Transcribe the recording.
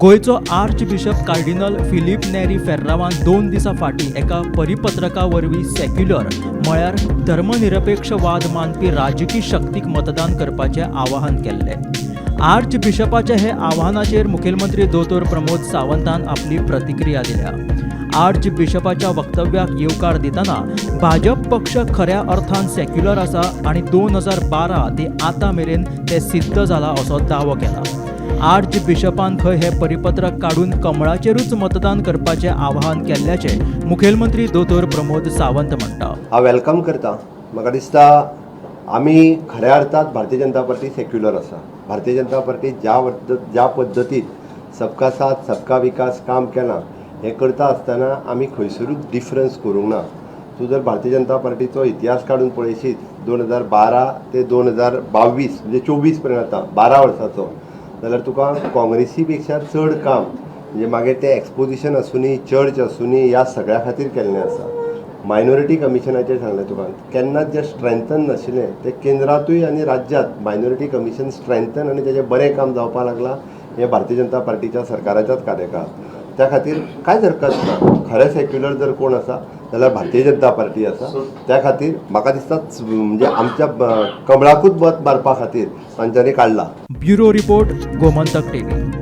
गोंयचो archbishop cardinal Philip Neri फेर्रावान 2 दिसां फाटीं एका परिपत्रका वरवीं सेक्युलर म्हळ्यार धर्मनिरपेक्षवाद मानपी राजकी शक्तीक मतदान करपाचें आवाहन केल्लें. आर्च बिशपाच्या हे आवाहनाचेर मुखेलमंत्री दोतोर प्रमोद सावंतान आपली प्रतिक्रिया दिल्या. आर्च बिशपाच्या वक्तव्याक येवकार दितना भाजप पक्ष खऱ्या अर्थान सेक्युलर आसा आनी 2012 ते आतां मेरेन ते सिद्ध जाला असो दावो केला. आर्च बिशपान खंय हे परिपत्रक काडून कमळाचेरूच मतदान करपाचें आवाहन केल्ल्याचें मुखेलमंत्री दोतोर प्रमोद सावंत म्हणटा. हांव welcome करता. म्हाका दिसता आमी खऱ्या अर्थात भारतीय जनता पार्टी सेक्युलर आसा. भारतीय जनता पार्टी ज्या पद्दतीन सबका साथ सबका विकास काम केलां, हें करता आसतना आमी खंयसरूच डिफरन्स करूंक ना. तूं जर भारतीय जनता पार्टीचो इतिहास काडून पळयशीत, 2012 ते 2022, म्हणजे 24 पर्यंत, आतां 12 वर्साचो जाल्यार तुका काँग्रेसी पेक्षा चड काम, म्हणजे मागीर तें एक्सपोजिशन आसुनी, चर्च आसुनी, ह्या सगळ्या खातीर केल्लें आसा. मायनॉरिटी कमिशनाचेर सांगलें तुका, केन्नाच जें स्ट्रेंथन नाशिल्लें तें केंद्रांतूय आनी राज्यांत मायनॉरिटी कमिशन स्ट्रेंथन आनी तेजें बरें काम जावपाक लागलां, हें भारतीय जनता पार्टीच्या सरकाराच्याच कार्यकाळात. त्या खातीर कांयच हरकत ना. खरें सेक्युलर जर कोण आसा जाल्यार भारतीय जनता पार्टी आसा. त्या खातीर म्हाका दिसता, म्हणजे आमच्या कमळाकूच मत मारपा खातीर तांच्यांनी काडला. Bureau report, Gomantak TV.